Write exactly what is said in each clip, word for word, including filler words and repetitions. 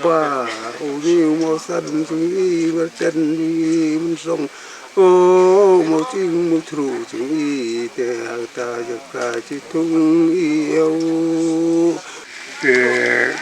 Ba, u ni u Mawsan jong i, Marten jong i, Mynsong. O, Mawsing, Mawthru jong i, te hangta jaka chi thung i, o. Te,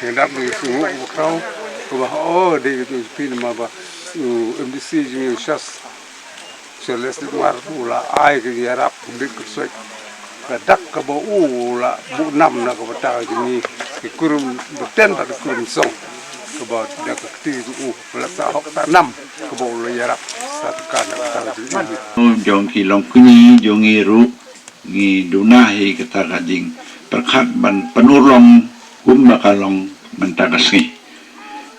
ngadap ngi sungu u khraw, kaba, o, de, de, pin ma ba, u, M D C jong i, u Shas. Sha Leslie Mar u la ai ka ïarap ka bit ka soi. Ka dak kaba u la buh nam na ka bynta ka jong ngi ki kurim Marten bad ki kurim Mynsong. Kaba da ka kti jong u la sa hok sa nam kaba u la ïarap sa tyngka na ka bynta ka jong ngi. Jong ki longkñi jong ngi ruh ngi duna hi kata ka jingpyrkhat ban pynurlong kumba ka long mynta ka sngi.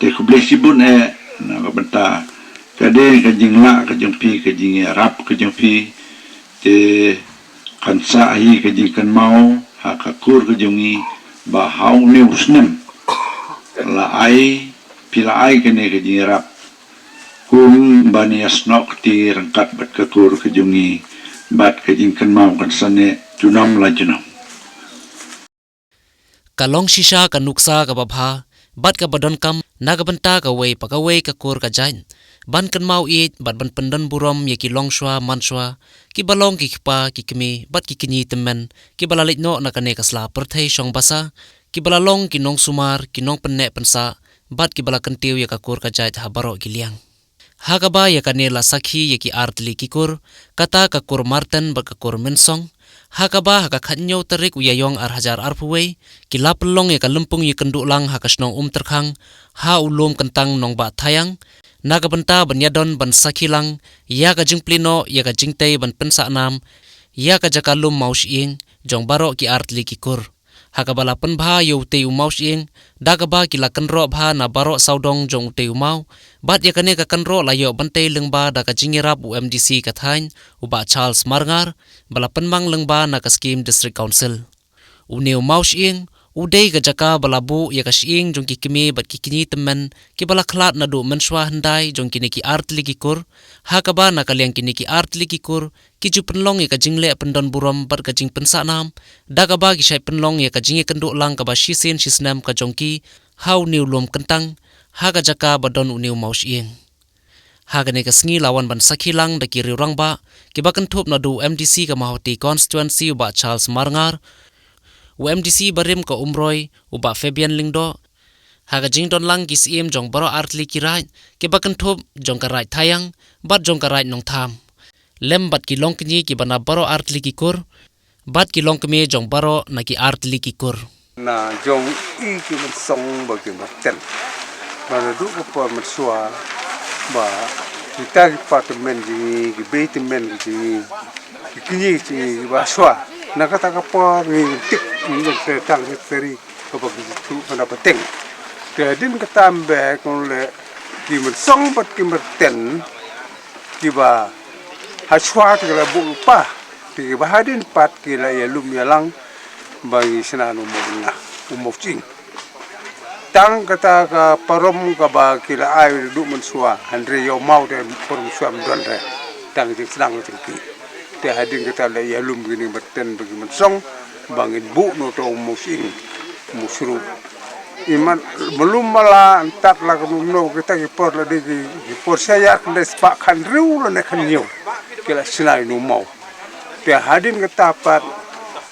Te khublei shibun eh na ka bynta ka dei ka jinglah ka jong phi, ka jingïarap ka jong phi. Te kan sa hi ka jingkynmaw ha ka kur ka jong ngi ba ha une u snem la ai, phi la ai kane ka jingïarap kum ban ïasnoh kti ryngkat bad ka kur ka jong ngi bad ka jingkynmaw kan sa neh junom la junom. Ka long shisha ka nuksa kaba bha bad kaba donkam na ka bynta kawei pa kawei ka kur ka jait ban kynmaw ïeit bad ban pyndon burom ïa ki longshuwa manshuwa kiba long ki kpa ki kmie bad ki kñi tymmen kiba la leit noh na kane ka sla pyrthei shong basa, kiba la long ki nongsumar, ki nongpynneh pynsah bad kiba la kyntiew ïa ka kur ka jait ha baroh ki liang. Ha kaba ïa kane la sakhi ïa ki artylli ki kur, kata ka kur Marten bad ka kur Mynsong. Ha kaba ha ka khathynñiew tarik u Ïaïong ar hajar arphew wei, ki la pynlong ïa ka lympung ïakynduh lang ha ka shnong Umtyrkhang, ha u lum kyntang Nongbah Thaiang, na ka bynta ban ïadon ban sakhi lang ïa ka jingplie noh ïa ka jingtei ban pynsah nam ïa ka jaka lum Mawshyieng jong baroh ki artylli ki kur. Ha kaba la pynbha ïa utei u Mawshyieng, da kaba ki la kynroh bha na baroh sawdong jong utei u maw, bad ïa kane ka kynroh la ïoh ban tei lyngba da ka jingïarap u M D C ka thaiñ, u Bah Charles Marngar, ba la pynmang lyngba na ka skim District Council. Une u Mawshyieng u dei ka jaka ba la buh ïa ka shyieng jong ki kmie bad ki kñi tymmen kiba la khlad naduh mynshuwa hyndai jong kine ki artylli ki kur, ha kaba na ka liang kine ki artylli ki kur ki ju pynlong ïa ka jingleh pyndon burom bad ka jingpynsah nam, da kaba ki shait pynlong ïa ka jingïakynduh lang kaba shisien shisnem ka jong ki ha une u lum kyntang, ha ka jaka ba don une u Mawshyieng. Ha kane ka sngi la wan ban sakhi lang da ki riew rangbah kiba kynthup naduh u M D C ka Mawhati constituency u Bah Charles Marngar, u M D C barim ka Umroi u Bah Fabian Lyngdoh, ha ka jingdon lang ki syiem jong baroh artylli ki raid kiba kynthup jong ka raid Thaiang bad jong ka raid Nongtham, lem bad ki longkñi kiba na baroh artylli ki kur bad ki longkmie jong baroh na ki artylli ki kur. Na jong i ki Mynsong bad ki Marten. Ba naduh ka por mynshuwa ba kita ki kpa tymmen jong ngi, ki bei tymmen ki jong ngi, ki kñi ki jong ngi kiba shuwa, na kata ka por ngi tip ngi tang sari kaba ki ju thuh kane pateng. Te hadien kata, mbe kong le ki Mynsong bad ki Marten kiba ha shuwa te ki la buh lypa, te kiba hadien pat ki la ïalum ïalang ba ngi shna na u maw, na u Mawshyieng. Tang kata ka parom kaba ki la ai naduh mynshuwa, hynrei ïa u maw te parom shuwa ym don re. Tang jingsdang jong ki. Te hadien kata la ïalum kine Marten bad ki Mynsong ba ngin buh na uto u Mawshyieng, u Mawshruh. Imat mlum mala, yntat la kumno kita ki por la dei ki, ki por shayar khyndai spah khathynriew lane khathynñiew ki la shna ïa une u maw. Te hadien kata pat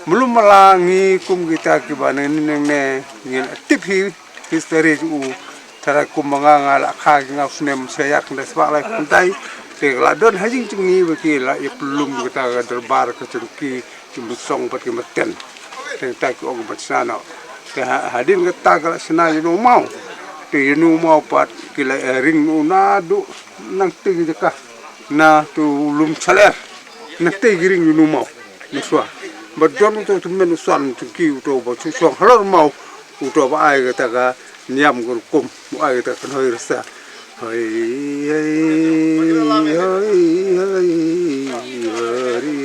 mlum mala ngi kum kita kiba nangne nangne ngi la tip hi history jong u. Tharai kum ma nga, nga la kha ki, nga u snem shayar khyndai spah lai khyndai. Te la don ha jingtyngi ba ki la ïa pynlum kita ka dorbar ka jong ki, ki Mynsong bad ki Marten. Te kita ki ong ban shna noh. Te ha, hadien kata ki la shna ïa une u maw. Te ïa une u maw pat ki la ïa ring noh naduh nangtei jaka, na uto u lum Shaler. Nangtei ki ring ïa une u maw mynshuwa. Ba don uto u tymmen u san jong ki, uto ba shu shong halor u maw, uto ba ai kata ka niam ka rukom, u ai kata ka kynhoi rasa. Hoi, hoi, hoi, hoi, hoi,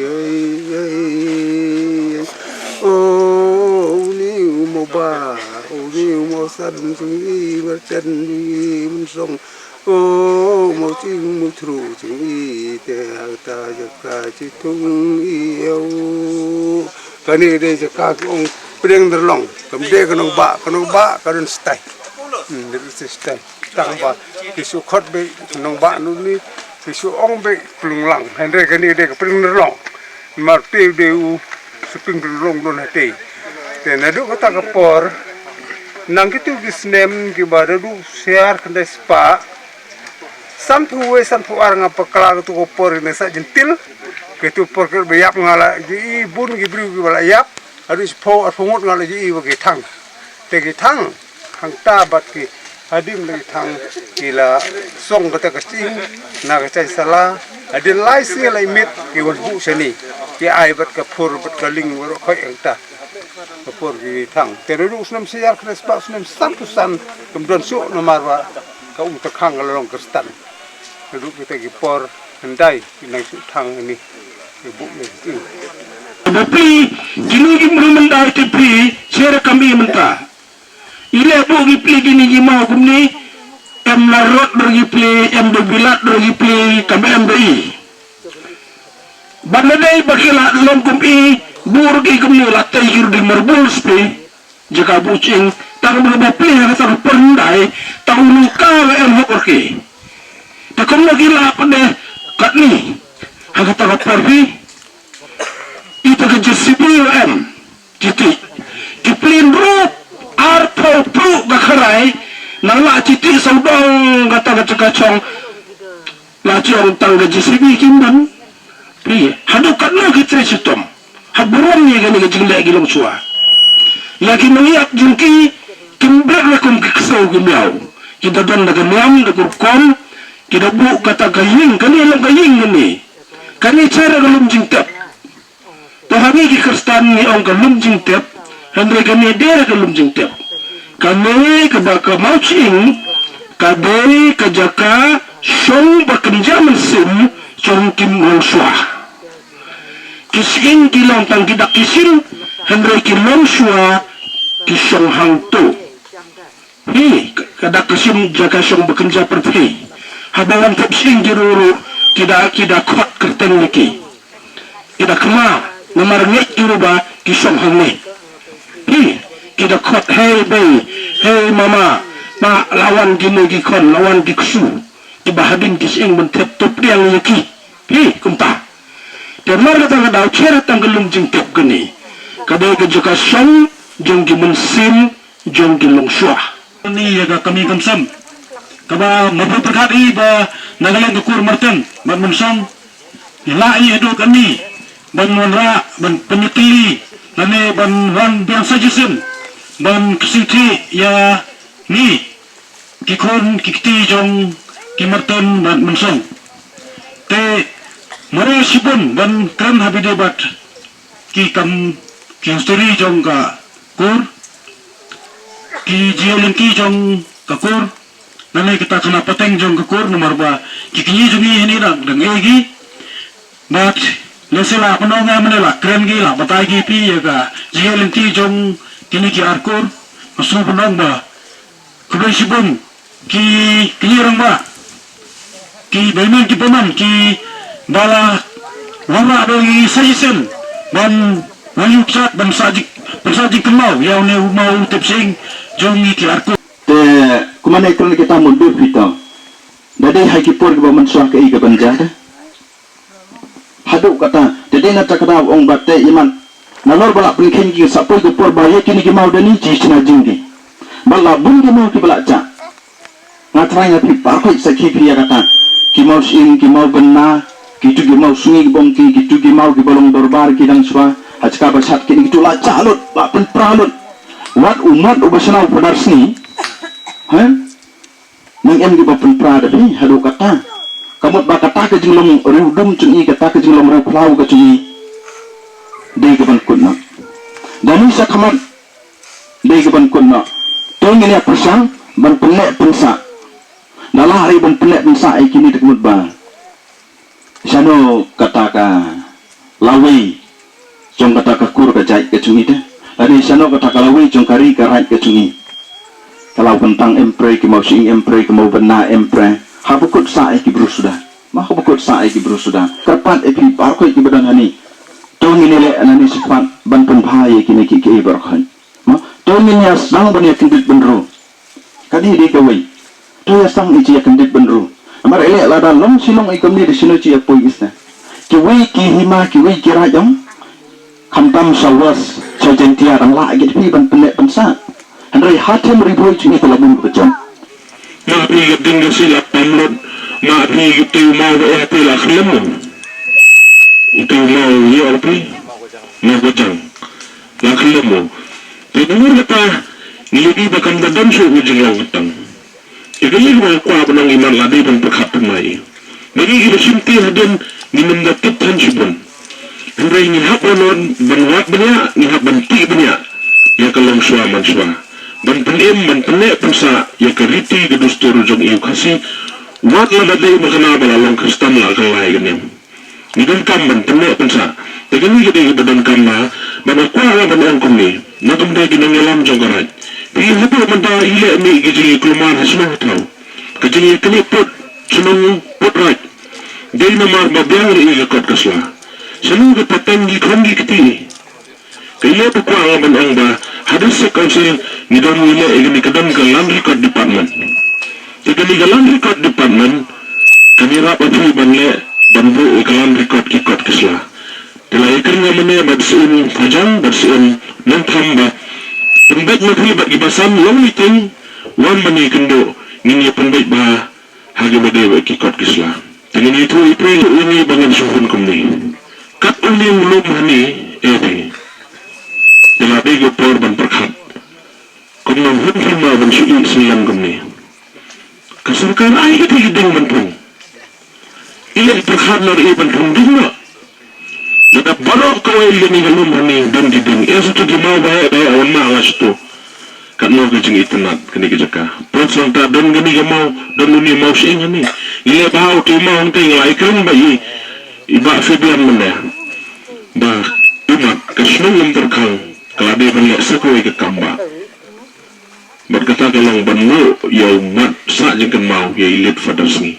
hoi, hoi. O, une u maw ba, une u maw san jong i, Marten jong i, Mynsong. O, Mawsing, Mawthru jong i, te hangta jaka chi thung i, o. Kane dei jaka ki ong pdeng Darlong, kam dei ka Nongbah, ka Nongbah ka don stai. Hmm, dei system. Tang ba ki shu khot beit nongbah nuni, ki shu ong beit plung lang. Hynrei kane dei ka pring nyrlong. Mar te dei u shu pring nyrlong don hate. Te naduh kata ka por, nang kitu ki snem kiba da duh shiar khyndai spah, sanphew wei sanphew ar nga bakla katu ka por ne sa jyntil. Katu por kiba ïap nga la ji i bun ki briew kiba la ïap. Haduh shiphew arphew ngut nga la ji i ba ki thang. Te ki thang hangta bad ki hadien ba ki thang ki la song kata ka shyieng na ka jaiñ sala. Hadien lai sngi lai miet ki wan buh shane. Ki ai bad ka phur bad ka ling baroh khoit hangta. Ka por ki thang. Te naduh u snem shiar khyndai spah u snem sanphew san kam don shuh namar ba ka um ka khang ka la long Khristan. Naduh kita ki por hyndai ki nang shu thang ni. Ki buh ni ki. Ba pli kini ki mru mynta ki pli sher kam i mynta. I leh buh ki pli kini ki maw kumni, em la rot bad ki pli, em da bilat bad ki pli, kam em da i. Ban da dei ba ki la long kum i, buh ruh ki kumni la tei ki ruh di marbul spi. Jaka buh shyieng, tang ba ba pli ha kata ka por hyndai, tang u nongka ba em hok ruh ki. Ta kumno ki la pat de katni ha kata ka por phi. Ita ka J C B wa em. Kiti. Ki plin ruh arphew pruh ka kharai. Nang la kiti sawdong kata ka jaka chong. La chong tang ka J C B kim ban. Phi. Haduh katno ki tre shitom. Ha burom ïa kane ka jingleh ki longshuwa. Ïa ki nongïap jong ki kim bret la kum ki ksew ki miaw. Ki da don da ka niam da ka rukom. Ki da buh kata ka ïing kane long ka ïing kane. Kane chara ka lum jingtep. To ha ngi ki Khristan ngi ong ka lum jingtep, hynrei kane dei ka lum jingtep. Kane kaba ka Mawshyieng ka dei ka jaka shong ba kynja mynsiem jong ki longshuwa. Ki shyieng ki long tang ki dak ki shim, hynrei ki longshuwa ki shong hangto. Hi, ka dak ka shim jaka shong ba kynja pyrthei. Haba wan thep shyieng ki ruh ruh, ki da, ki da khot kyrteng ïa ki. Ki da khma, namar ngeit ki ruh ba ki shong hangne. Hi, ki da khot, hei bei, hei mama, ba la wan kine ki khon, la wan ki ksu. Kiba hadien ki shyieng ban thep to pdiang ïa ki. Hi, kumta. Te mar kata ka daw cher tang ka lum jingtep kane. Ka dei ka jaka shong jong ki mynsiem jong ki longshuwa. Ni ïa ka kmie kamsem kaba myrhuh pyrkhat i ba na ka liang ka kur Marten bad Mynsong la i haduh kane ban wanrah ban pynïatylli lane ban wan biang suggestion ban ksiti ïa ngi ki khun ki kti jong ki Marten bad Mynsong. Te mare shibun ban kren ha bide bad ki kam ki history jong ka kur, ki jingïalingki jong ka kur, lane kita khana pateng jong ka kur, namar ba ki kñi jong ngi hini dang dang ei ki. Bad lehse la pynong nga mane la kren ki la batai ki phi ïa ka jingïalingki jong kini ki ar kur. Nga sngewbha ban ong ba khublei shibun ki kñi rangbah, ki baiman ki bymman, ki ba la wanrah da ngi suggestion ban wan ïuh kjat ban sah jing, ban sah jingkynmaw ïa une u maw u tep shyieng jong ngi ki ar kur. Te kumne kren kita mut dei phi to. Da dei ha ki por kiba mynshuwa kaei kaban jia te. Haduh kata, te dei na kata ka daw ong ba te imat. Nalor ba la pynkheiñ ki sa poi ka por ba ïa kine ki maw da ni ji chna jing ki. Ba la bun ki maw kiba la jah. Nga trai nga phi baroh khoit sakhi phi ïa kata. Ki maw shyieng, ki maw bynna, kitu ki maw sngi ki bong ki, kitu ki maw kiba long dorbar ki dang shuwa. Ha jaka ba shat kine kitu la jah lut, la pynpra lut. Wat u mat uba shna u pdar sngi. Ha? Nang em kiba pynpra da phi haduh kata. Ka mut ba kata ka jinglong riewdum jong i, kata ka jinglong riewphlaw ka jong i. Dei kaban kut noh. Da ni sa khmat dei kaban kut noh. To ngin ïa pyrshang ban pynneh pynsah. Da lah ri ban pynneh pynsah ïa kine te ka mut ba shano kata ka lawei jong kata ka kur ka jait ka jong i te. Lane shano kata ka lawei jong ka ri ka raid ka jong i. Ka law kyntang em pre, ki maw shyieng em pre, ki maw bynna em pre. Haba kut sah ïa ki bru suda. Ma haba kut sah ïa ki bru suda. Kyrpad ïa phi baroh khoit kiba don hani. To ngin ïa leh nani shakhmat ban pynbha ïa kine ki kiei baroh khoit. Ma to ngin ïa sdang ban ïa kyndit bynriew. Ka Kane dei kawei. To ïa sang i jia kyndit bynru. Namar i leh lada long shilong i kumne da shino jia poi isna. Kiwei ki hima kiwei ki raij ong. Khamtam sha was sha Jaintia dang lah git phi ban pynleh pynsah. Hynrei ha them Ri Bhoi jong i te la bun ka jong. Ma phi ka ding ka silap pam lut. Ma phi ka tei maw ba eh te la khlem mo. I tei maw ye ong phi. Ma ka jang. La khlem mo. Te ngur kata ngi ïohi ba kam da dam shuh ka jinglong ka tang. Ïa ka ïing ba kwah ban ong i mat la dei ban pyrkhat pynmai. Ba ngi kiba shim ti hadien ngi nym da tip than shibun. Hynrei ngi hap ban wan ban wad bniah, ngi hap ban tih bniah ïa ka long shuwa man shuwa. Ban pynim, ban pynneh pynsah ïa ka riti ka dustur jong i u Khasi. Wat la da dei ba kane ba la long Khristan la ka lai ka niam. Ngi donkam ban pynneh pynsah. Te kane ka dei kaba donkam ba ban kwah ban ong kumne na ka bynta ki nongïalam jong ka raij. Phi haduh mynta i leh mih ki jingïakulmar ha shnong ha thaw, ki jingïaknieh pud shnong pud raij. Dei namar ba biang ïa ka kot ka sla. Shnong ka pateng ki khon ki kti. Ka ïa tu kwah nga ban ong ba ha District Council ngi don ngi leh ïa kane ka don ka Land Record Department. Te kane ka Land Record Department kan ïarap ïa phi ban leh ban buh ïa ka Land Record ki kot ki sla. Te la ïa kren nga mynne bad Syiem Phajang bad Syiem Nongthymmai ba pynbeit ma phi bad ki basan long meeting wan ban ïakynduh ngin ïa pynbeit ba ha ki ba dei ba ki kot ki sla. Te ngin ïathuh ïa phi ïa ngi ba ngan shu hun kumne. Kat une u lum hangne eh phi. Te la dei ka por ban pyrkhat. Kumno hun phi ma ban shu ïeh sngewlem kumne. Ka sorkar ai ka dei ka ding ban pung. I leh pyrkhat nor i ban pung ding noh. Lada baroh kawei ïa kane ka lum hangne don ki ding. Eh shuh ki maw ba heh ba heh wan ma nga shuh. Katno ka jingitynnat kane ka jaka. Pynshong ta don kane ka maw, don une maw sha ïing hangne. Ngi leh ba ha uto u maw hangtei ngi la ïakren ba i, i Bah Fabian mynne. Ba i mat ka shnong Umtyrkhang ka la dei ban leh sa kawei ka kam ba. Bad kata ka long ban muh ïa u mat sah jingkynmaw ïa i late Father Sngi.